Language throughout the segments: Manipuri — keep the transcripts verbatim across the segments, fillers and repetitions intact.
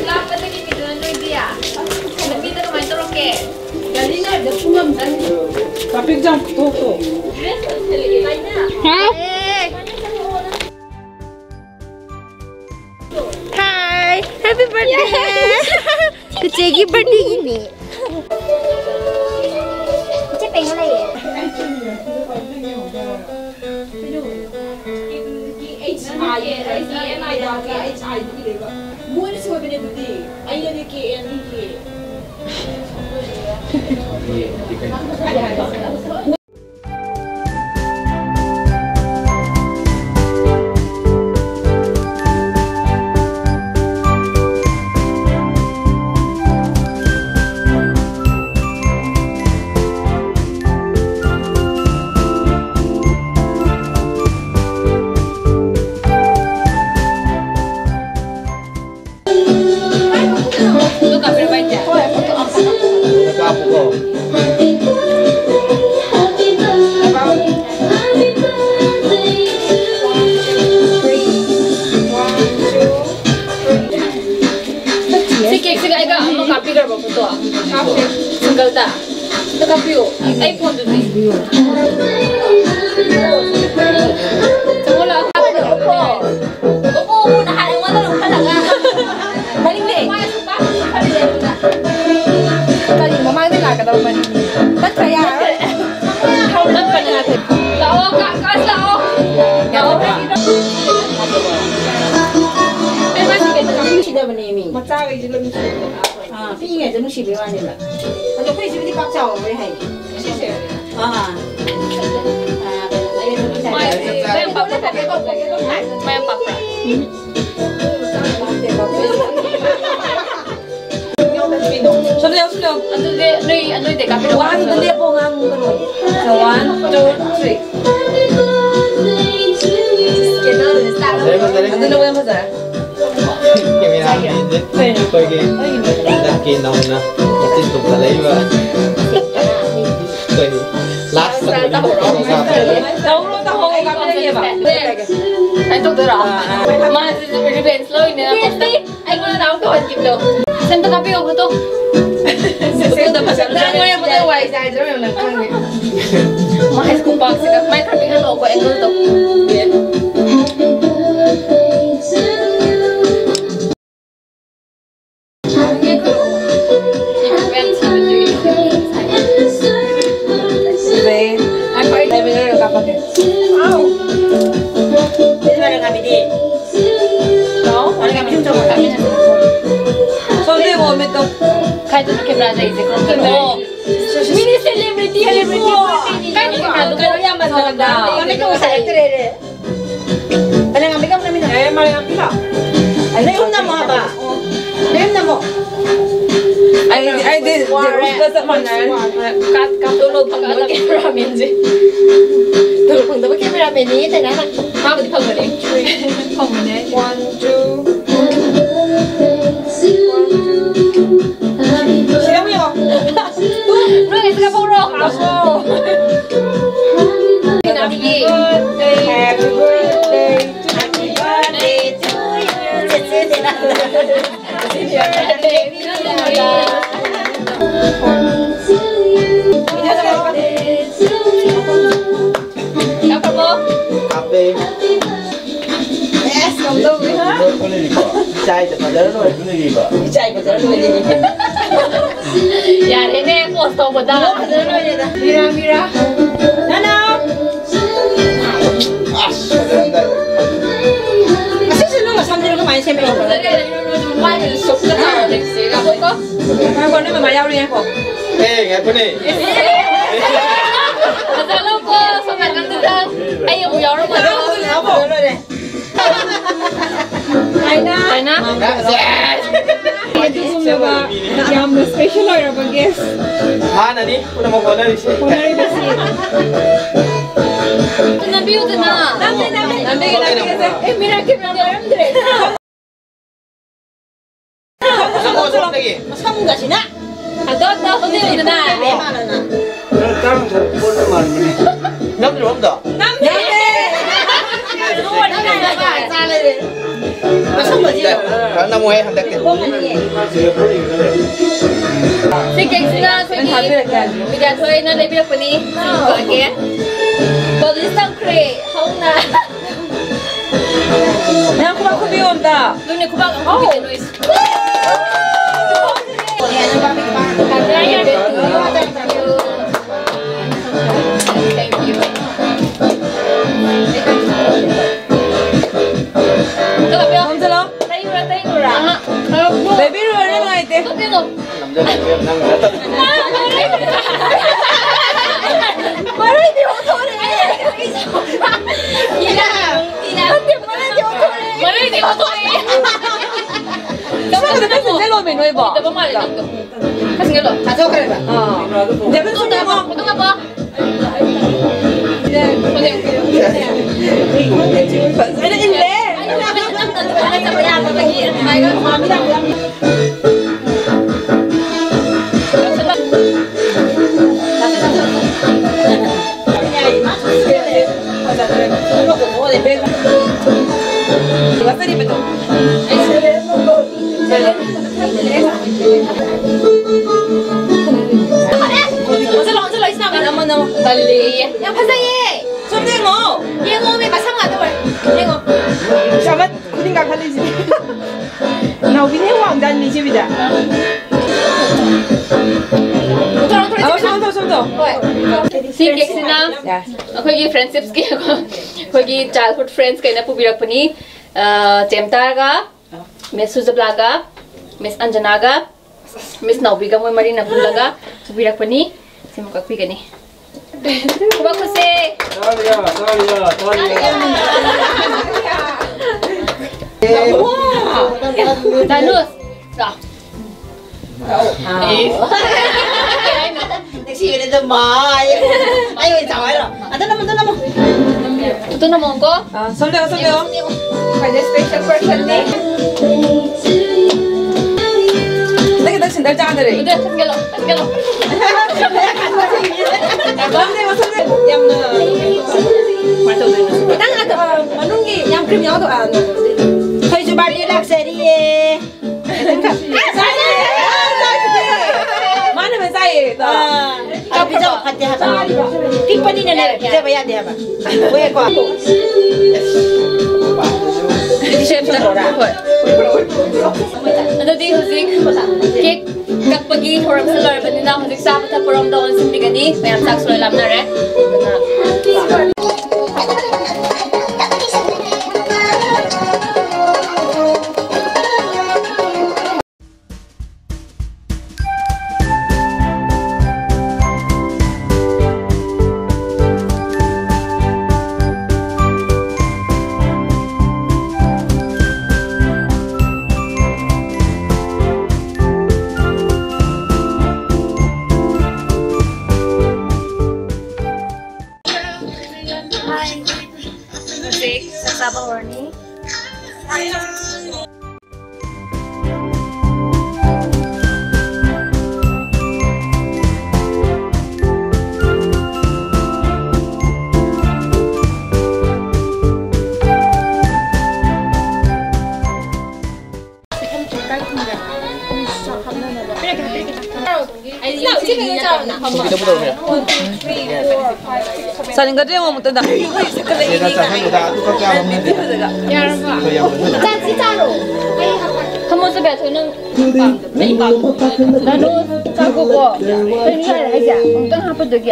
ꯂꯥꯛꯄꯗꯒꯤ ꯀꯩꯗꯧꯅ ꯅꯣꯏꯗꯤ? ꯂꯝꯕꯤꯗ ꯀꯃꯥꯏꯅ ꯇꯧꯔꯛꯀꯦ? ꯒꯥꯔꯤ ꯉꯥꯏꯕꯗ ꯄꯨꯡ ꯑꯃ ꯆꯪꯉꯤ꯫ Traffic jam ꯊꯣꯛꯇꯣ꯫ Dress ꯑꯃ ꯁꯦꯠꯂꯛꯑꯦ꯫ ꯍꯥꯎ꯫ ꯑꯦ꯫ Hi, happy birthday. ꯆꯤꯆꯦꯒꯤ birthdayꯒꯤꯅꯦ꯫ ꯏꯆꯦ ꯄꯦꯡꯉ ꯂꯩꯌꯦ꯫ ꯃꯣꯏꯅ ꯁꯣꯏꯕꯅꯦ ꯑꯗꯨꯗꯤ꯫ ꯑꯩꯅꯗꯤ K N ꯏꯒꯤ꯫ ꯁꯤ cakeꯁꯤꯒ ꯑꯩꯒ ꯑꯃ ꯀꯥꯞꯄꯤꯈ꯭ꯔꯕ photo? Singleꯇ꯫ ꯑꯝꯇ ꯀꯥꯞꯄꯤꯌꯣ꯫ ꯑꯩ phoneꯗꯨꯗꯤ꯫ ꯆꯪꯉꯣ ꯂꯥꯛꯑꯣ꯫ ꯃꯅꯤꯡꯗ꯫ ꯀꯔꯤ ꯃꯃꯥꯡꯗ ꯂꯥꯛꯀꯗꯕ ꯃꯅꯤꯡ? ꯇꯠꯈ꯭ꯔ ꯌꯥꯔꯣꯏ꯫ ꯇꯠꯄꯅꯦ ꯅꯠꯇꯦ꯫ ꯂꯥꯛꯑꯣ, ꯀꯥ-, ꯀꯥꯁ ꯂꯥꯛꯑꯣ꯫ ꯂꯥꯛꯑꯣ꯫ ꯀꯩꯅꯣ ꯁꯤꯗꯕꯅꯦ ꯃꯤ꯫ ꯃꯆꯥꯈꯩꯁꯦ ꯂꯣꯏ ꯅꯨꯡꯁꯤꯕꯅꯦ꯫ ꯑꯥ, ꯄꯤꯛꯏꯉꯩꯗ ꯅꯨꯡꯁꯤꯕꯩ ꯋꯥꯅꯦꯕ꯫ ꯑꯗꯣ ꯑꯩꯈꯣꯏ ꯁꯤꯕꯨꯗꯤ ꯄꯥꯛ ꯆꯥꯎꯔꯝꯃꯣꯏ ꯍꯥꯏꯌꯦ꯫ ꯁꯤꯁꯦ? ꯑꯥ꯫ ꯑꯥ, ꯀꯩꯅꯣ ꯇꯧꯕ ꯃꯥꯏ ꯇꯥꯏꯞꯇ꯫ ꯃꯌꯥꯝ ꯄꯥꯛꯄ꯭ꯔꯥ? ꯃꯌꯥꯝ ꯄꯥꯛꯄ꯭ꯔꯥ? ꯁꯣꯝꯗ ꯌꯥꯎ, ꯁꯣꯝꯗ ꯌꯥꯎ꯫ ꯑꯗꯨꯗꯤ ꯅꯣꯏ, ꯅꯣꯏꯗꯩ ꯀꯥꯞꯄꯤꯔꯛꯑꯣ꯫ ꯋꯥꯗꯨꯗ ꯂꯦꯞꯄꯣ, ꯉꯥꯡꯒꯅꯨ꯫ So, one, two, three꯫ ꯐꯖꯔꯦ, ꯐꯖꯔꯦ꯫ ꯑꯗꯨꯅ ꯍꯦꯟꯅ ꯐꯖꯔꯦ꯫ Cameramanꯁꯦ ꯑꯩꯈꯣꯏꯒꯤ ꯍꯟꯗꯛꯀꯤ ꯅꯧꯅ ꯃꯆꯤꯟ ꯇꯨꯝꯈꯠꯂꯛꯏꯕ ꯑꯩꯈꯣꯏꯒꯤ last ꯇꯧꯍꯧꯔꯣ, ꯇꯧꯍꯧꯔꯣ, ꯀꯥꯞꯄꯤꯔꯒꯦꯕ꯫ ꯇꯧꯗꯣꯏꯔꯣ? ꯃꯥꯁꯦ revenge ꯂꯧꯔꯤꯅꯦ꯫ ꯑꯩꯉꯣꯟꯗ ꯅꯍꯥꯟꯃꯨꯛ ꯇꯧꯍꯟꯈꯤꯕꯗꯣ꯫ ꯁꯦꯝꯗ ꯀꯥꯞꯄꯤꯌꯣ ꯐꯣꯇꯣ꯫ ꯐꯣꯇꯣꯗ ꯐꯖꯅ ꯅꯪ ꯍꯣꯔꯦꯟ ꯐꯣꯇꯣ ꯋꯥꯏ ꯆꯥꯏꯗ꯭ꯔꯣ ꯌꯦꯡꯉꯣ ꯅꯪ ꯈꯪꯅꯤ꯫ ꯃꯥꯏ ꯈꯣꯡꯄꯥꯛꯁꯤꯒ ꯃꯥꯏ ꯈꯔ ꯄꯤꯛꯍꯜꯂꯛꯑꯣꯀꯣ, angle ꯗꯣ꯫ ꯐꯖꯩ꯫ ꯉꯥꯏꯈꯣ, ꯑꯩ ꯂꯩꯕ ꯂꯣꯏꯔ ꯀꯥꯞꯄꯛꯀꯦ꯫ ꯑꯥꯎ꯫ ꯁꯤꯗ ꯂꯣꯏꯔ ꯀꯥꯞꯄꯤꯗꯤ꯫ ꯍꯥꯎ? ꯂꯣꯏꯔ ꯀꯥꯞꯄꯤꯗꯤ ꯆꯪꯉꯣ꯫ ꯁꯣꯝꯗ ꯌꯦꯡꯉꯣ, ꯃꯤꯠꯇꯣ꯫ ꯀꯥꯏꯗꯅꯣ camera ꯂꯩꯔꯤꯁꯦ? ꯀꯔꯣꯝꯗꯅꯣ? ꯃꯤꯗꯤ celebrity, celebrity꯫ ꯀꯥꯏꯗ camera ꯗꯨ? ꯀꯩꯅꯣ ꯌꯥꯝ ꯃꯟꯗꯅ꯫ ꯃꯃꯤꯠꯇꯣ ꯉꯁꯥꯏ ꯂꯩꯇ꯭ꯔꯦ꯫ ꯀꯅꯥ ꯉꯝꯕꯤ ꯀꯝ ꯅꯝꯃꯤꯅꯣ? ꯑꯦ, ꯃꯥ ꯌꯥꯝ ꯄꯤꯂꯥ꯫ ꯅꯌꯨꯝ ꯅꯝꯃꯣ ꯍꯥꯏꯕ꯫ ꯅꯌꯨꯝ ꯅꯝꯃꯣ꯫ ꯑꯩ, ꯑꯩꯗꯤ ꯋꯥꯔꯦ꯫ ꯖꯦꯔꯣꯛꯁꯀ ꯆꯞ ꯃꯥꯟꯅꯔꯦ꯫ ꯀꯥꯞ-, ꯀꯥꯞꯊꯣꯛꯂꯣ, ꯐꯪꯗꯕ cameraman ꯁꯦ꯫ ꯇꯣꯂꯣꯞ ꯐꯪꯗꯕ cameraman ꯅꯤ ꯇꯥꯏꯅꯥꯅ꯫ ꯃꯥꯕꯨꯗꯤ ꯐꯪꯕꯅꯦ꯫ ꯐꯪꯕꯅꯦ꯫ One, two. ꯁꯤꯗ ꯑꯃꯨꯛ ꯌꯦꯡꯉꯣ꯫ ꯅꯣꯏ ꯁꯤꯗ ꯐꯥꯎꯔꯣ꯫ ꯍꯥꯞꯄꯣ꯫ Happy birthday. Happy birthday. Happy birthday to you. ꯀꯥꯞꯄꯦ꯫ ꯑꯦꯁ, ꯀꯝꯗꯧꯋꯤ, ꯍꯥ? ꯏꯆꯥꯏꯗ ꯐꯖꯔ ꯂꯣꯏꯔꯦ꯫ ꯏꯆꯥꯏ ꯐꯖꯔ ꯂꯣꯏꯔꯦ꯫ ꯌꯥꯔꯦꯅꯦ, post ꯇꯧꯕꯗ꯫ ꯐꯖꯔ ꯂꯣꯏꯔꯦꯗ꯫ ꯃꯤꯔꯥ, ꯃꯤꯔꯥ꯫ ꯅꯅꯥꯎ꯫ ꯑꯁ, ꯐꯖꯔꯝꯗꯥꯏꯗ꯫ ꯑꯁꯤꯁꯦ ꯅꯪ ꯅꯁꯝꯁꯤꯅ ꯀꯃꯥꯏꯅ ꯁꯦꯝꯃꯛꯏꯅꯣ? ꯐꯖꯔꯦ, ꯏꯔꯨ ꯂꯨ-, ꯃꯥꯏꯒꯁꯦ ꯁꯨꯞꯇ ꯇꯧꯔꯦ꯫ ꯉꯥꯏꯈꯣꯀꯣ꯫ ꯉꯥꯏꯈꯣ, ꯅꯣꯏ ꯃꯃꯥ ꯌꯥꯎꯔꯤ, ꯉꯥꯏꯈꯣ꯫ ꯑꯦ, ꯉꯥꯏꯈꯣꯅꯦ꯫ ꯐꯖꯍꯜꯂꯣꯀꯣ, ꯁꯣꯝ ꯅꯥꯀꯟꯗꯨꯗ꯫ ꯑꯩ ꯑꯃꯨꯛ ꯌꯥꯎꯔꯝꯃꯣꯏ꯫ ꯐꯖꯔ ꯂꯣꯏꯔꯦ꯫ ꯇꯥꯏꯅꯥ꯫ ꯇꯥꯏꯅꯥ꯫ ꯑꯗꯨꯒꯨꯝꯂꯕ ꯌꯥꯝꯅ special ꯑꯣꯏꯔꯕ guest ꯃꯥꯅꯅꯤ ꯄꯨꯝꯅꯃꯛ ꯍꯣꯠꯅꯔꯤꯁꯦ꯫ ꯍꯣꯠꯅꯔꯤꯕꯁꯤ꯫ ꯅꯝꯕꯤꯌꯨꯗꯅ꯫ ꯅꯝꯗꯦ, ꯅꯝꯗꯦ꯫ ꯅꯝꯕꯤꯒꯦ, ꯅꯝꯕꯤꯒꯦꯁꯦ꯫ ꯑꯦ, ꯃꯤꯔꯥ camera ꯄꯥꯏꯔꯝꯗ꯭ꯔꯦ꯫ ꯁꯝꯒꯁꯤꯅ꯫ ꯑꯗꯣ, ꯑꯗꯣ, ꯍꯣꯠꯅꯕꯤꯌꯨꯗꯅ꯫ ꯅꯪ ꯇꯥꯡ ꯊꯣꯛꯄ ꯄꯣꯠꯇꯣ ꯃꯥꯟꯕꯅꯦ꯫ ꯅꯝꯗ꯭ꯔꯣ ꯑꯝꯇ? ꯅꯝꯃꯦ꯫ ꯐꯖꯅ ꯃꯣꯏ ꯍꯟꯗꯛꯇꯤ꯫ ꯁꯤ ꯀꯦꯛꯁꯤꯅ ꯑꯩꯈꯣꯏꯒꯤ ꯕꯤꯗ꯭ꯌꯥꯊꯣꯏꯅ ꯂꯩꯕꯤꯔꯛꯄꯅꯤ꯫ ꯁꯤ ꯄꯨꯊꯣꯛꯑꯒꯦ꯫ ꯄꯕ꯭ꯂꯤꯁ ꯇꯧꯈ꯭ꯔꯦ ꯍꯧꯅ꯫ ꯅꯪ ꯈꯨꯕꯥꯛ ꯈꯨꯕꯤꯌꯣ ꯑꯝꯇ꯫ ꯑꯗꯨꯅꯦ ꯈꯨꯕꯥꯛ ꯑꯃ ꯈꯨꯕꯤꯒꯦ ꯅꯣꯏꯁꯦ꯫ Thank you. ꯅꯝꯁꯤꯜꯂꯣ꯫ ꯇꯩꯔꯨꯔꯥ, ꯇꯩꯔꯨꯔꯥ? ꯑꯍ, ꯈꯔ ꯂꯩꯕꯤꯔꯨꯔꯅꯨ, ꯅꯨꯡꯉꯥꯏꯇꯦ꯫ ꯇꯣꯛꯑꯦ, ꯇꯣꯛꯑꯦ꯫ ꯃꯔꯩꯗꯤ ꯑꯣꯟꯊꯣꯔꯛꯑꯦ꯫ ꯏꯔꯥ, ꯏꯔꯥ꯫ ꯅꯠꯇꯦ, ꯃꯔꯩꯗꯤ ꯑꯣꯟꯊꯣꯔꯛꯑꯦ꯫ ꯃꯔꯩꯗꯤ ꯑꯣꯟꯊꯣꯔꯛꯑꯦ꯫ ꯁꯣꯝꯗ ꯈꯔ ꯆꯦꯜꯂꯣꯃꯤ ꯅꯣꯏꯕꯣ꯫ ꯎꯗꯕ ꯃꯥꯜꯂꯦ ꯅꯪꯗꯣ꯫ ꯈꯔ ꯆꯦꯜꯂꯣ꯫ ꯊꯥꯗꯣꯛꯈ꯭ꯔꯦꯕ꯫ ꯑꯥ꯫ ꯗꯦꯕꯤꯠ ꯁꯨꯝ ꯌꯦꯡꯉꯣ꯫ ꯐꯣꯇꯣ ꯀꯥꯞꯄꯣ꯫ ꯐꯖꯅ ꯏꯜꯂꯦ꯫ ꯅꯝꯃꯣ, ꯅꯝꯃꯣ꯫ ꯇꯜꯂꯦꯌꯦ꯫ ꯌꯥꯝ ꯐꯖꯩꯌꯦ꯫ ꯁꯣꯝꯗ ꯌꯦꯡꯉꯣ꯫ ꯌꯦꯡꯉꯣ, ꯃꯤ ꯃꯁꯝ ꯉꯥꯛꯇ ꯑꯣꯏ꯫ ꯌꯦꯡꯉꯣ꯫ ꯁꯥꯃꯠ ꯈꯨꯅꯤꯡ ꯀꯥꯈꯠꯂꯤꯁꯤꯗꯤ꯫ ꯅꯥꯎꯕꯤꯅ ꯍꯦꯟꯅ ꯋꯥꯡꯖꯥꯠꯅꯤ ꯁꯤꯕꯤꯗ꯫ ꯊꯣꯔꯛꯑꯣ, ꯊꯣꯔꯛꯑꯣ, ꯑꯃ ꯁꯣꯝꯗ, ꯁꯣꯝꯗ꯫ ꯍꯣꯏ꯫ ꯁꯤ ꯀꯦꯛꯁꯤꯅ ꯌꯥꯔꯦ꯫ ꯑꯩꯈꯣꯏꯒꯤ ꯐ꯭ꯔꯦꯟꯁꯤꯞꯁꯀꯤ ꯑꯩꯈꯣꯏꯒꯤ ꯆꯥꯏꯜꯍꯨꯗ ꯐ꯭ꯔꯦꯟꯁ ꯀꯩꯅ ꯄꯨꯕꯤꯔꯛꯄꯅꯤ꯫ ꯑ, ꯆꯦꯝꯇꯥꯒ, ꯃꯤꯁ ꯁꯨꯖꯕ꯭ꯂꯥꯒ, ꯃꯤꯁ ꯑꯟꯖꯅꯥꯒ, ꯃꯤꯁ ꯅꯥꯎꯕꯤꯒ ꯃꯣꯏ ꯃꯔꯤꯅ ꯄꯨꯜꯂꯒ ꯄꯨꯕꯤꯔꯛꯄꯅꯤ꯫ ꯁꯤꯃ ꯀꯛꯄꯤꯒꯅꯤ꯫ ꯈꯨꯕꯥꯛ ꯈꯨꯁꯦ꯫ ꯇꯥꯔꯤꯌꯥ, ꯇꯥꯔꯤꯌꯥ, ꯇꯥꯔꯤꯌꯥ꯫ ꯋꯥ! ꯗꯥꯅꯨꯁ, ꯂꯥꯎ꯫ ꯅꯨꯡꯁꯤꯕꯅꯦ ꯑꯗꯨꯝ ꯃꯥꯏ꯫ ꯑꯩ ꯑꯣꯏꯅ ꯆꯥꯎ ꯍꯥꯏꯔꯣ? ꯑꯗ ꯅꯝꯃꯣ, ꯑꯗ ꯅꯝꯃꯣ꯫ ꯈꯨꯠꯇꯨ ꯅꯝꯃꯣꯀꯣ꯫ ꯑꯥ, ꯁꯣꯝꯗ, ꯁꯣꯝꯗ꯫ ꯌꯦꯡꯉꯣ, ꯌꯦꯡꯉꯣ꯫ ꯑꯩꯈꯣꯏꯗꯤ special personꯅꯦ꯫ ꯈꯤꯇꯪ, ꯈꯤꯇꯪ ꯁꯦꯟꯇꯔ ꯆꯥꯗꯔꯦ꯫ ꯑꯗꯨ ꯊꯝꯖꯤꯜꯂꯣ, ꯊꯝꯖꯤꯜꯂꯣ꯫ ꯁꯣꯝꯗ, ꯁꯣꯝꯗ꯫ ꯌꯥꯝꯅ ꯀꯃꯥꯏꯅ ꯇꯧꯗꯣꯏꯅꯣ? ꯈꯤꯇꯪ ꯑꯗꯣ, ꯑ, ꯃꯅꯨꯡꯒꯤ ꯌꯥꯝ cream ꯌꯥꯎꯗꯕ, ꯑ, ꯑꯩꯈꯣꯏꯁꯨ birthday ꯂꯥꯛꯆꯩ꯫ ꯐꯠꯇꯦ ꯍꯥꯏꯕ꯫ ꯄꯤꯛꯄꯅꯤꯅꯅꯦ ꯄꯤꯖꯕ ꯌꯥꯗꯦ ꯍꯥꯏꯕ꯫ ꯍꯣꯏꯀꯣ꯫ ꯍꯣꯏ꯫ ꯑꯗꯨꯗꯤ ꯍꯧꯖꯤꯛ ꯀꯦꯛ ꯀꯛꯄꯒꯤ ꯊꯧꯔꯝꯁꯨ ꯂꯣꯏꯔꯕꯅꯤꯅ ꯍꯧꯖꯤꯛ ꯆꯥꯕ ꯊꯛꯄꯔꯣꯝꯗ ꯑꯣꯟꯁꯤꯟꯕꯤꯒꯅꯤ꯫ ꯃꯌꯥꯝ ꯆꯥꯛꯁꯨ ꯂꯣꯏ ꯂꯥꯝꯅꯔꯦ꯫ ꯑꯗꯨꯅ ꯍꯧꯖꯤꯛ ꯆꯥꯛ ꯆꯥꯕ ꯍꯧꯔꯅꯤ꯫ ꯆꯥꯅꯤꯡꯒꯗ꯭ꯔ ꯌꯦꯡꯉꯣ ꯑꯃꯨꯛꯇꯪꯗ꯫ ꯆꯥꯁꯤ ꯆꯥꯔꯣ꯫ ꯐꯝꯃꯣ ꯆꯠꯄ ꯌꯥꯊꯣꯏ ꯅꯪ꯫ ꯅꯅꯨ ꯆꯥꯛꯀꯣꯀꯣ꯫ ꯀꯩꯅꯣ ꯌꯥꯔꯦ ꯍꯥꯏꯁꯦ? ꯑꯃꯨꯛꯇꯪ ꯍꯥꯞꯄꯗꯨꯒꯤ꯫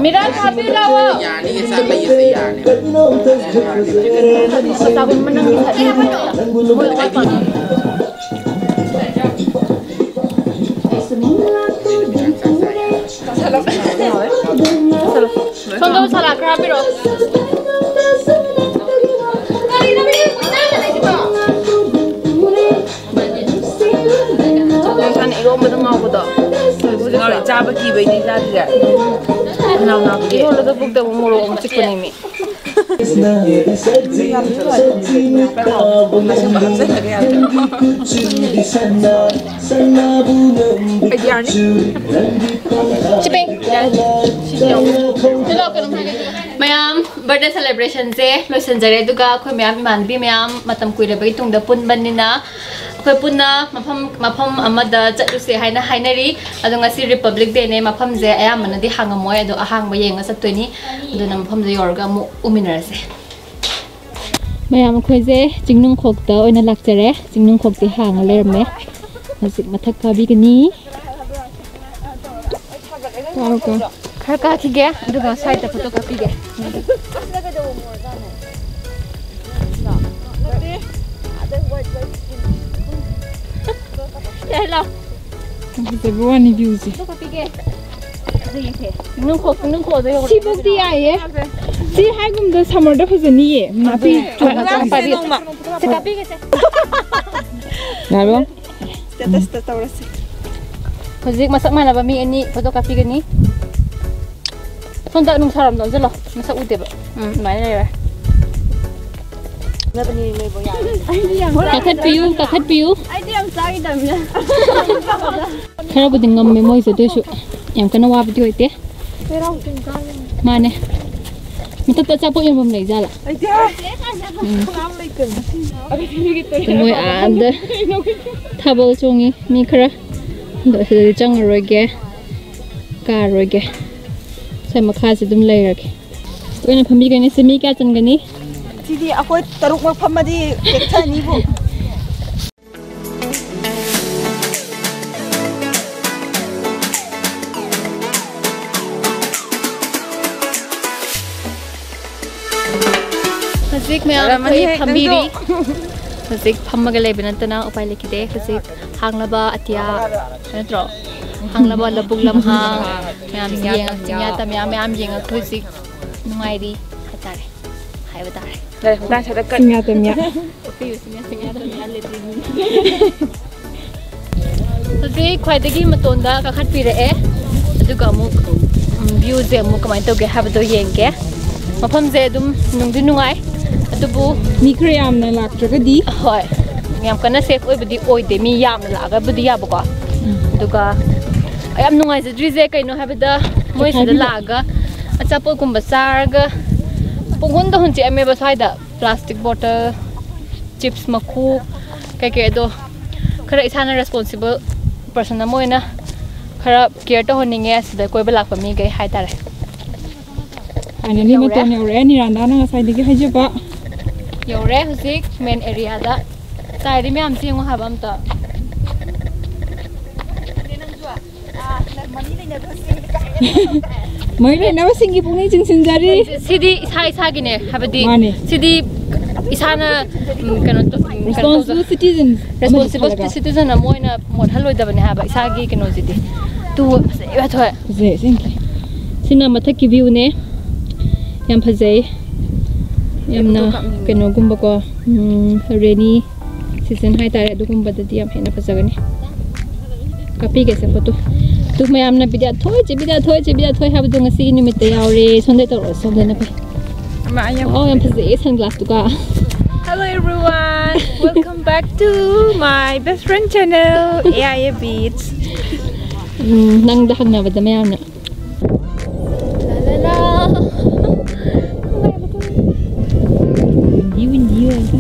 ꯃꯤꯔꯥ ꯍꯥꯞꯄꯤꯔꯣ ꯂꯥꯛꯑꯣ꯫ ꯌꯥꯅꯤ, ꯆꯥꯛ ꯂꯩꯌꯦ, ꯌꯥꯅꯤ꯫ ꯆꯥꯛ ꯃꯅꯝ ꯐꯖꯩ꯫ ꯁꯣꯝꯗ ꯁꯂꯥꯗ ꯈꯔ ꯍꯥꯞꯄꯤꯔꯛꯑꯣ꯫ ꯅꯪ ꯊꯥꯏꯅ ꯏꯔꯣꯝꯕꯗ ꯉꯥꯎꯕꯗꯣ꯫ ꯍꯧꯖꯤꯛ ꯉꯥꯎꯔꯦ, ꯆꯥꯕ ꯀꯤꯕꯩꯅꯦ ꯆꯥꯗ꯭ꯔꯤꯁꯦ꯫ ꯈꯅꯥꯎ ꯅꯥꯕꯒꯤ꯫ ꯏꯔꯣꯜꯂꯒ ꯄꯨꯛꯇ ꯑꯃꯨꯛ ꯃꯣꯔꯣꯛ ꯑꯃꯨꯛ ꯆꯤꯛꯄꯅꯦꯃꯤ꯫ ꯑꯩꯗꯤ ꯌꯥꯔꯅꯤ꯫ ꯆꯤꯄꯦ꯫ ꯌꯥꯔꯦ꯫ ꯁꯤꯗꯤ ꯌꯥꯎꯕ꯫ ꯃꯌꯥꯝ Birthday celebrationꯁꯦ ꯂꯣꯏꯁꯤꯟꯖꯔꯦ, ꯑꯗꯨꯒ ꯑꯩꯈꯣꯏ ꯃꯌꯥꯝ, ꯏꯃꯥꯟꯅꯕꯤ ꯃꯌꯥꯝ ꯃꯇꯝ ꯀꯨꯏꯔꯕꯒꯤ ꯇꯨꯡꯗ ꯄꯨꯟꯕꯅꯤꯅ ꯑꯩꯈꯣꯏ ꯄꯨꯟꯅ ꯃꯐꯝ ꯃꯐꯝ ꯑꯃꯗ ꯆꯠꯂꯨꯁꯦ ꯍꯥꯏꯅ ꯍꯥꯏꯅꯔꯤ꯫ ꯑꯗꯣ ꯉꯁꯤ Republic Dayꯅꯦ, ꯃꯐꯝꯁꯦ ꯑꯌꯥꯝꯕꯅꯗꯤ ꯍꯥꯡꯉꯝꯃꯣꯏ, ꯑꯗꯣ ꯑꯍꯥꯡꯕ ꯌꯦꯡꯉ ꯆꯠꯇꯣꯏꯅꯤ꯫ ꯑꯗꯨꯅ ꯃꯐꯝꯗ ꯌꯧꯔꯒ ꯑꯃꯨꯛ ꯎꯃꯤꯟꯅꯔꯁꯦ꯫ ꯃꯌꯥꯝ, ꯑꯩꯈꯣꯏꯁꯦ ꯆꯤꯡꯅꯨꯡꯈꯣꯛꯇ ꯑꯣꯏꯅ ꯂꯥꯛꯆꯔꯦ꯫ ꯆꯤꯡꯅꯨꯡꯈꯣꯛꯇꯤ ꯍꯥꯡꯉ ꯂꯩꯔꯝꯃꯦ꯫ ꯍꯧꯖꯤꯛ ꯃꯊꯛ ꯀꯥꯕꯤꯒꯅꯤ꯫ ꯀꯥꯔꯣ, ꯀꯥꯔꯣ꯫ ꯈꯔ ꯀꯥꯈꯤꯒꯦ, ꯑꯗꯨꯒ ꯁ꯭ꯋꯥꯏꯗ ꯐꯣꯇꯣ ꯀꯥꯞꯄꯤꯒꯦ꯫ ꯌꯥꯏ, ꯂꯥꯎ꯫ ꯌꯥꯝ ꯐꯖꯕ ꯋꯥꯅꯤ viewꯁꯦ꯫ ꯐꯣꯇꯣ ꯀꯥꯞꯄꯤꯒꯦ꯫ ꯐꯖꯩꯌꯦ ꯁꯦ꯫ ꯅꯨꯡꯈꯣꯛ, ꯅꯨꯡꯈꯣꯛꯇ ꯌꯧꯔꯦ꯫ ꯁꯤꯐꯧꯗꯤ ꯌꯥꯏꯌꯦ꯫ ꯁꯤ ꯍꯥꯏꯒꯨꯝꯗ summerꯗ ꯐꯖꯅꯤꯌꯦ꯫ ꯅꯥꯄꯤ ꯆꯣꯡꯉꯀꯥꯟꯗ꯫ ꯁꯦ ꯀꯥꯞꯄꯤꯒꯦ ꯁꯦ꯫ ꯉꯥꯏꯔꯣ꯫ Statusꯇ ꯇꯧꯔꯁꯤ꯫ ꯍꯧꯖꯤꯛ ꯃꯁꯛ ꯃꯥꯟꯅꯕ ꯃꯤ ꯑꯅꯤ ꯐꯣꯇꯣ ꯀꯥꯞꯄꯤꯒꯅꯤ꯫ ꯁꯣꯝꯗ ꯅꯨꯡꯁꯥꯔꯣꯝꯗ ꯑꯣꯟꯁꯤꯜꯂꯣ, ꯃꯁꯛ ꯎꯗꯦꯕ꯫ ꯎꯝ, ꯑꯗꯨꯃꯥꯏꯅ ꯂꯩꯔꯦ꯫ ꯀꯥꯈꯠꯄꯤꯌꯨ, ꯀꯥꯈꯠꯄꯤꯌꯨ꯫ ꯑꯩꯗꯤ ꯌꯥꯝ ꯆꯥꯈꯤꯗꯕꯅꯤꯅ꯫ ꯈꯔꯕꯨꯗꯤ ꯉꯝꯃꯦ ꯃꯣꯏꯁꯦ, ꯑꯗꯨꯏꯁꯨ ꯌꯥꯝ ꯀꯟꯅ ꯋꯥꯕꯗꯤ ꯑꯣꯏꯗꯦ꯫ ꯃꯥꯅꯦ꯫ ꯃꯊꯛꯇ ꯑꯆꯥꯄꯣꯠ ꯌꯣꯟꯐꯝ ꯂꯩꯖꯥꯠꯂꯥ? ꯎꯝ꯫ ꯃꯣꯏ ꯑꯥꯗ ꯊꯥꯕꯜ ꯆꯣꯡꯉꯤ ꯃꯤ ꯈꯔ꯫ ꯑꯗꯣ ꯁꯤꯗꯗꯤ ꯆꯪꯉꯔꯣꯏꯒꯦ, ꯀꯥꯔꯣꯏꯒꯦ꯫ ꯁ꯭ꯋꯥꯏ ꯃꯈꯥꯁꯦ ꯑꯗꯨꯝ ꯂꯩꯔꯒꯦ꯫ ꯂꯣꯏꯅ ꯐꯝꯕꯤꯒꯅꯤ꯫ ꯁꯤ ꯃꯤ ꯀꯌꯥ ꯆꯟꯒꯅꯤ? ꯁꯤꯗꯤ ꯑꯩꯈꯣꯏ ꯇꯔꯨꯛꯃꯛ ꯐꯝꯃꯗꯤ ꯆꯦꯛꯊꯅꯤꯕꯨ꯫ ꯍꯧꯖꯤꯛ ꯃꯌꯥꯝ ꯑꯩꯈꯣꯏ ꯐꯝꯕꯤꯔꯤ꯫ ꯍꯧꯖꯤꯛ ꯐꯝꯃꯒ ꯂꯩꯕ ꯅꯠꯇꯅ ꯎꯄꯥꯏ ꯂꯩꯈꯤꯗꯦ꯫ ꯍꯧꯖꯤꯛ ꯍꯥꯡꯂꯕ ꯑꯇꯤꯌꯥ ꯅꯠꯇ꯭ꯔꯣ? ꯍꯥꯡꯂꯕ ꯂꯧꯕꯨꯛ ꯂꯝꯍꯥꯡ ꯃꯌꯥꯝ ꯌꯦꯡꯉ, ꯆꯤꯡꯌꯥ ꯇꯝꯌꯥ ꯃꯌꯥꯝ ꯌꯦꯡꯉꯒ ꯍꯧꯖꯤꯛ ꯅꯨꯡꯉꯥꯏꯔꯤ ꯍꯥꯏꯇꯥꯔꯦ, ꯍꯥꯏꯕ ꯇꯥꯔꯦ꯫ ꯆꯤꯡꯌꯥ ꯇꯝꯌꯥ꯫ ꯍꯧꯖꯤꯛ ꯈ꯭ꯋꯥꯏꯗꯒꯤ ꯃꯇꯣꯟꯗ ꯀꯥꯈꯠꯄꯤꯔꯛꯑꯦ꯫ ꯑꯗꯨꯒ ꯑꯃꯨꯛ, ꯎꯝ, viewꯁꯦ ꯑꯃꯨꯛ ꯀꯃꯥꯏꯅ ꯇꯧꯒꯦ ꯍꯥꯏꯕꯗꯣ ꯌꯦꯡꯒꯦ꯫ ꯃꯐꯝꯁꯦ ꯑꯗꯨꯝ ꯅꯨꯡꯗꯤ ꯅꯨꯡꯉꯥꯏ, ꯑꯗꯨꯕꯨ ꯃꯤ ꯈꯔ ꯌꯥꯝꯅ ꯂꯥꯛꯇ꯭ꯔꯒꯗꯤ꯫ ꯍꯣꯏ, ꯌꯥꯝ ꯀꯟꯅ safe ꯑꯣꯏꯕꯗꯤ ꯑꯣꯏꯗꯦ, ꯃꯤ ꯌꯥꯝꯅ ꯂꯥꯛꯑꯒꯕꯨꯗꯤ ꯌꯥꯕꯀꯣ꯫ ꯑꯗꯨꯒ ꯌꯥꯝ ꯅꯨꯡꯉꯥꯏꯖꯗ꯭ꯔꯤꯁꯦ ꯀꯩꯅꯣ ꯍꯥꯏꯕꯗ, ꯃꯣꯏ ꯁꯤꯗ ꯂꯥꯛꯑꯒ ꯑꯆꯥꯄꯣꯠꯀꯨꯝꯕ ꯆꯥꯔꯒ ꯄꯨꯡꯍꯨꯟꯗ ꯍꯨꯟ ꯆꯤꯛꯑꯝꯃꯦꯕ ꯁ꯭ꯋꯥꯏꯗ꯫ ꯄ꯭ꯂꯥꯁꯇꯤꯛ ꯕꯣꯇꯜ, ꯆꯤꯞꯁ ꯃꯀꯨ, ꯀꯩꯀꯩ ꯑꯗꯣ ꯈꯔ ꯏꯁꯥꯅ ꯔꯦꯁꯄꯣꯟꯁꯤꯕꯜ ꯄꯔꯁꯟ ꯑꯃ ꯑꯣꯏꯅ ꯈꯔ ꯀꯦꯌꯔ ꯇꯧꯍꯟꯅꯤꯡꯉꯦ ꯑꯁꯤꯗ ꯀꯣꯏꯕ ꯂꯥꯛꯄ ꯃꯤꯈꯩ ꯍꯥꯏꯇꯥꯔꯦ꯫ ꯐꯥꯏꯅꯦꯜꯂꯤ ꯃꯇꯣꯟ ꯌꯧꯔꯛꯑꯦ ꯅꯤꯔꯥꯟꯗꯥꯅ ꯉꯁꯥꯏꯗꯒꯤ ꯍꯥꯏꯖꯕ꯫ ꯌꯧꯔꯦ ꯍꯧꯖꯤꯛ ꯃꯦꯟ ꯑꯦꯔꯤꯌꯥꯗ꯫ ꯆꯥꯏꯔꯤ ꯃꯌꯥꯝꯁꯦ ꯌꯦꯡꯉꯣ ꯍꯥꯏꯕ ꯑꯝꯇ꯫ ꯃꯔꯤ ꯂꯩꯅꯕꯁꯤꯡꯒꯤ ꯄꯨꯛꯅꯤꯡ ꯆꯤꯡꯁꯤꯟꯖꯔꯤ꯫ ꯁꯤꯗꯤ ꯏꯁꯥ ꯏꯁꯥꯒꯤꯅꯦ ꯍꯥꯏꯕꯗꯤ ꯃꯥꯅꯦ꯫ ꯁꯤꯗꯤ ꯏꯁꯥꯅ ꯎꯝ, ꯀꯩꯅꯣ ꯇꯧ- ꯎꯝ, ꯀꯩꯅꯣ ꯔꯦꯁꯄꯣꯟꯁꯤꯕꯜ ꯇꯧꯖ- ꯁꯤꯇꯤꯖꯟ ꯔꯦꯁꯄꯣꯟꯁꯤꯕꯜ ꯁꯤꯇꯤꯖꯟ ꯑꯃ ꯑꯣꯏꯅ ꯃꯣꯠꯍꯜꯂꯣꯏꯗꯕꯅꯦ ꯍꯥꯏꯕ ꯏꯁꯥꯒꯤ ꯀꯩꯅꯣꯁꯤꯗꯤ꯫ ꯇꯨ ꯐꯖꯩ ꯊꯣꯏ꯫ ꯐꯖꯩ ꯑꯁꯦꯡꯀꯤ꯫ ꯁꯤꯅ ꯃꯊꯛꯀꯤ ꯚ꯭ꯌꯨꯅꯦ꯫ ꯌꯥꯝ ꯐꯖꯩ꯫ ꯌꯥꯝꯅ ꯀꯩꯅꯣꯒꯨꯝꯕꯀꯣ ꯔꯦꯅꯤ ꯁꯤꯖꯟ ꯍꯥꯏꯇꯥꯔꯦ ꯑꯗꯨꯒꯨꯝꯕꯗꯗꯤ ꯌꯥꯝ ꯍꯦꯟꯅ ꯐꯖꯒꯅꯤ꯫ ꯀꯥꯞꯄꯤꯒꯦꯁꯦ ꯐꯣꯇꯣ꯫ ꯑꯗꯨ ꯃꯌꯥꯝꯅ ꯕꯤꯗ꯭ꯌꯥ ꯊꯣꯏ ꯆꯦ ꯕꯤꯗ꯭ꯌꯥ ꯊꯣꯏ ꯆꯦ ꯕꯤꯗ꯭ꯌꯥ ꯊꯣꯏ ꯍꯥꯏꯕꯗꯣ ꯉꯁꯤꯒꯤ ꯅꯨꯃꯤꯠꯇ ꯌꯥꯎꯔꯦ꯫ ꯁꯣꯝꯗ ꯇꯧꯔꯛꯑꯣ ꯁꯣꯝꯗꯅ ꯐꯩ꯫ ꯑꯃ ꯑꯩ ꯌꯥꯝ ꯋꯥꯎ ꯌꯥꯝ ꯐꯖꯩꯌꯦ ꯁꯟꯒ꯭ꯂꯥꯁꯇꯨꯒ꯫ Hello everyone, welcome back to my best friend channel, A I A Beats. ꯎꯝ, ꯅꯪꯗ ꯍꯪꯅꯕꯗ ꯃꯌꯥꯝꯅ꯫ ꯋꯤꯟꯗꯤ ꯋꯤꯟꯗꯤ ꯑꯣꯏꯔꯒ꯫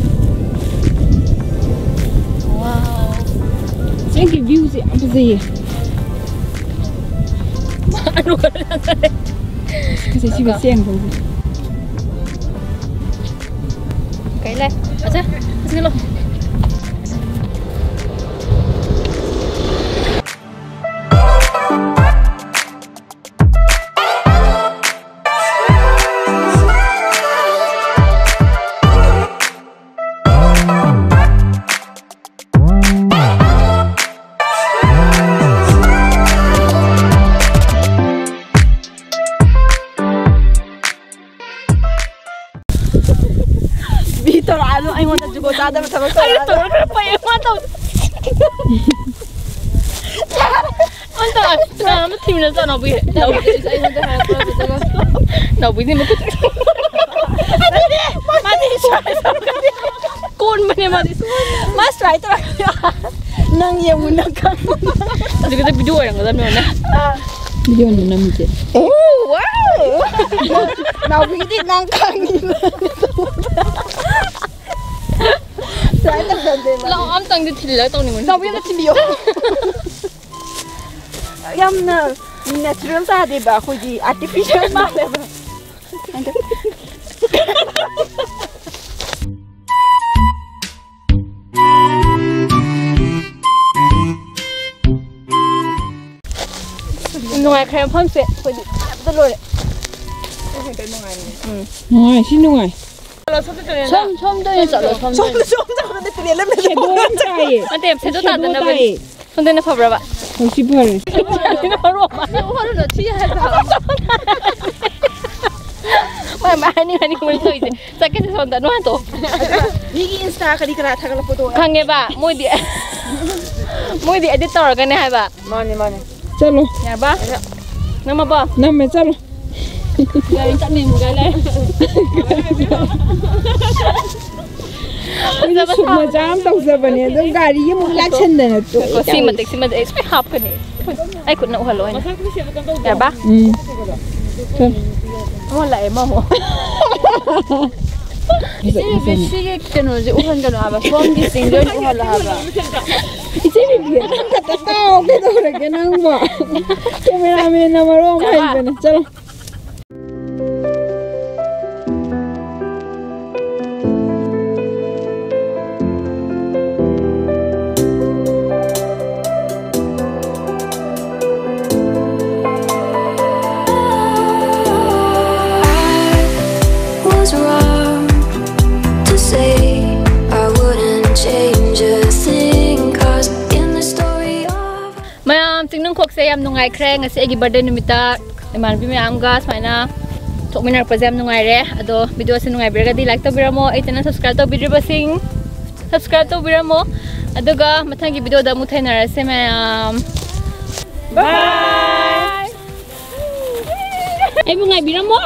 ꯆꯦꯡꯒꯤ ꯚ꯭ꯌꯨꯁꯦ ꯌꯥꯝ ꯐꯖꯩꯌꯦ꯫ ꯐꯖꯩ ꯁꯤꯒ ꯆꯦꯡ ꯐꯖꯩ꯫ ꯀꯩ ꯂꯩ? ꯑꯆꯥ, ꯑꯆꯥ, ꯂꯣ꯫ ꯃꯤ ꯇꯧꯔꯛꯑꯅꯨ ꯑꯩꯉꯣꯟꯗ ꯖꯨꯒꯣꯠ ꯆꯥꯗꯕ ꯊꯕꯛ ꯇꯧꯔꯛꯑꯅꯨ꯫ ꯇꯧꯔꯛꯈ꯭ꯔꯦ ꯄꯩ ꯃꯥ ꯇꯧ꯫ ꯑꯝꯇ ꯀꯅꯥ ꯑꯃ ꯊꯤꯃꯤꯟꯅ ꯆꯠꯂꯣ ꯅꯥꯎꯕꯤ꯫ ꯅꯥꯎꯕꯤꯗꯤ ꯃꯈꯨꯠ꯫ ꯃꯥꯗꯤ ꯁꯨꯃꯥꯏꯅ ꯇꯧꯔꯛꯀꯅꯤ꯫ ꯀꯣꯟꯕꯅꯦ ꯃꯥꯗꯤ ꯁꯨꯃꯥꯏꯅ꯫ ꯃꯥ ꯁꯨꯃꯥꯏꯅ ꯇꯧꯔꯛꯀꯅꯤ꯫ ꯅꯪ ꯌꯦꯡꯉꯨ ꯅꯪ ꯈꯪꯉꯨ꯫ ꯍꯧꯖꯤꯛꯀꯤꯗ ꯚꯤꯗꯤꯑꯣ ꯑꯣꯏꯔꯝꯒꯗꯕꯅꯦ꯫ ꯚꯤꯗꯤꯑꯣꯅꯤ ꯅꯝꯃꯤꯁꯦ꯫ ꯅꯥꯎꯕꯤꯗꯤ ꯅꯪ ꯈꯪꯉꯤ꯫ ꯁꯨꯃꯥꯏꯅ ꯇꯧꯁꯟꯗꯦꯕ꯫ ꯂꯥꯛꯑꯣ, ꯑꯝꯇꯪꯗꯤ ꯊꯤꯜꯂꯒ ꯇꯧꯅꯤꯡꯕꯅꯤ꯫ ꯅꯥꯎꯕꯤ ꯑꯝꯇ ꯊꯤꯟꯕꯤꯌꯣ꯫ ꯌꯥꯝꯅ natural ꯇꯥꯗꯦꯕ, ꯑꯩꯈꯣꯏꯗꯤ artificial ꯃꯥꯜꯂꯦꯕ꯫ ꯅꯨꯡꯉꯥꯏꯈ꯭ꯔꯦ ꯃꯐꯝꯁꯦ, ꯑꯩꯈꯣꯏꯗꯤ ꯅꯨꯡꯉꯥꯏꯕꯗ ꯂꯣꯏꯔꯦ꯫ ꯎꯝ꯫ ꯅꯨꯡꯉꯥꯏ, ꯁꯤ ꯅꯨꯡꯉꯥꯏ꯫ ꯁꯣꯝ, ꯁꯣꯝꯗ ꯑꯣꯏꯅ ꯆꯠꯂꯣ, ꯁꯣꯝꯗ ꯑꯣꯏꯅ꯫ ꯁꯣꯝꯗ, ꯁꯣꯝꯗ ꯑꯣꯏꯅ ꯇꯨꯔꯦꯜ ꯑꯃ ꯂꯩ꯫ ꯁꯦꯗꯣ ꯌꯥꯝ ꯇꯥꯏꯌꯦ꯫ ꯅꯠꯇꯦ, ꯁꯦꯗꯣ ꯁꯦꯗꯣ ꯇꯥꯗꯅꯕꯅꯤ꯫ ꯇꯥꯏꯌꯦ꯫ ꯁꯣꯝꯗꯅ ꯐꯕ꯭ꯔꯕ? ꯍꯣꯏ, ꯁꯤ ꯐꯔꯦ꯫ ꯃꯔꯣꯟ ꯑꯃ꯫ ꯁꯤ ꯎꯍꯜꯂꯨꯅꯣ, ꯊꯤ ꯍꯥꯏꯕ꯫ ꯃꯥ, ꯃꯥ ꯍꯥꯏꯅꯤꯡ ꯍꯥꯏꯅꯤꯡꯕꯅꯤ ꯇꯧꯔꯤꯁꯦ꯫ ꯆꯠꯀꯦꯁꯦ ꯁꯣꯝꯗ, ꯅꯨꯡꯉꯥꯏꯇꯣ꯫ ꯃꯤꯒꯤ Insta ꯀꯔꯤ ꯀꯔꯥ ꯊꯥꯒꯠꯂꯛꯄꯗꯣ꯫ ꯈꯪꯉꯦꯕ, ꯃꯣꯏꯗꯤ, ꯃꯣꯏꯗꯤ edit ꯇꯧꯔꯒꯅꯦ ꯍꯥꯏꯕ꯫ ꯃꯥꯅꯦ, ꯃꯥꯅꯦ꯫ ꯆꯠꯂꯣ꯫ ꯌꯥꯔꯕ? ꯅꯝꯃꯕꯣ? ꯅꯝꯃꯦ, ꯆꯠꯂꯣ꯫ ꯒꯥꯔꯤ ꯆꯠꯅꯤꯡꯕꯒ ꯂꯩ꯫ ꯑꯩꯈꯣꯏꯁꯨ ꯁꯨꯠ ꯃꯆꯥ ꯑꯃ ꯇꯧꯖꯕꯅꯦ, ꯑꯗꯨꯝ ꯒꯥꯔꯤꯒꯤ ꯑꯃꯨꯛ ꯂꯥꯛꯁꯟꯗꯅ ꯇꯣꯛꯑꯦ ꯁꯤ ꯇꯧꯔꯤꯁꯦ꯫ ꯃꯇꯤꯛ, ꯁꯤ ꯃꯇꯤꯛ, ꯑꯩ ꯁꯨꯡꯍꯥꯞ ꯍꯥꯞꯀꯅꯤ꯫ ꯑꯩ ꯈꯨꯠꯅ ꯎꯍꯜꯂꯣ ꯑꯩꯅ꯫ ꯌꯥꯔꯕ? ꯎꯝ꯫ ꯆꯠꯂꯣ꯫ ꯑꯃ ꯂꯥꯛꯑꯦ, ꯃꯃꯣ꯫ ꯏꯆꯦ ꯕꯦꯕꯤ, ꯁꯤꯒꯤ ꯀꯩꯅꯣꯁꯦ ꯎꯍꯟꯒꯅꯨ ꯍꯥꯏꯕ, ꯁꯣꯝꯒꯤ ꯆꯤꯡꯗ ꯑꯣꯏꯅ ꯎꯍꯜꯂꯣ ꯍꯥꯏꯕ꯫ ꯏꯆꯦ ꯕꯦꯕꯤ, ꯅꯪ ꯈꯛꯇ ꯇꯥꯎ, ꯀꯩꯗꯧꯔꯒꯦ ꯅꯪꯕꯣ? ꯀꯦꯃꯦꯔꯥꯃꯦꯟꯅ ꯃꯔꯣꯟ ꯑꯃ ꯍꯩꯕꯅꯦ꯫ ꯆꯠꯂꯣ꯫ I was wrong to say I wouldn't change a thing, 'cause in the story of ꯃꯌꯥꯝ, ꯆꯤꯡꯅꯨꯡꯈꯣꯛꯁꯦ ꯌꯥꯝ ꯅꯨꯡꯉꯥꯏꯈ꯭ꯔꯦ꯫ ꯉꯁꯤ ꯑꯩꯒꯤ birthday ꯅꯨꯃꯤꯠꯇ ꯏꯃꯥꯟꯅꯕꯤ ꯃꯌꯥꯝꯒ ꯁꯨꯃꯥꯏꯅ ꯊꯣꯛꯃꯤꯟꯅꯔꯛꯄꯁꯦ ꯌꯥꯝ ꯅꯨꯡꯉꯥꯏꯔꯦ꯫ ꯑꯗꯣ video ꯁꯦ ꯅꯨꯡꯉꯥꯏꯕꯤꯔꯒꯗꯤ like ꯇꯧꯕꯤꯔꯝꯃꯣ, ꯑꯩ channel subscribe ꯇꯧꯕꯤꯗ꯭ꯔꯤꯕꯁꯤꯡ subscribe ꯇꯧꯕꯤꯔꯝꯃꯣ꯫ ꯑꯗꯨꯒ ꯃꯊꯪꯒꯤ video ꯗ ꯑꯃꯨꯛ ꯊꯦꯡꯅꯔꯁꯦ ꯃꯌꯥꯝ꯫ Bye꯫ ꯑꯩꯕꯨ ꯉꯥꯏꯕꯤꯔꯝꯃꯣ꯫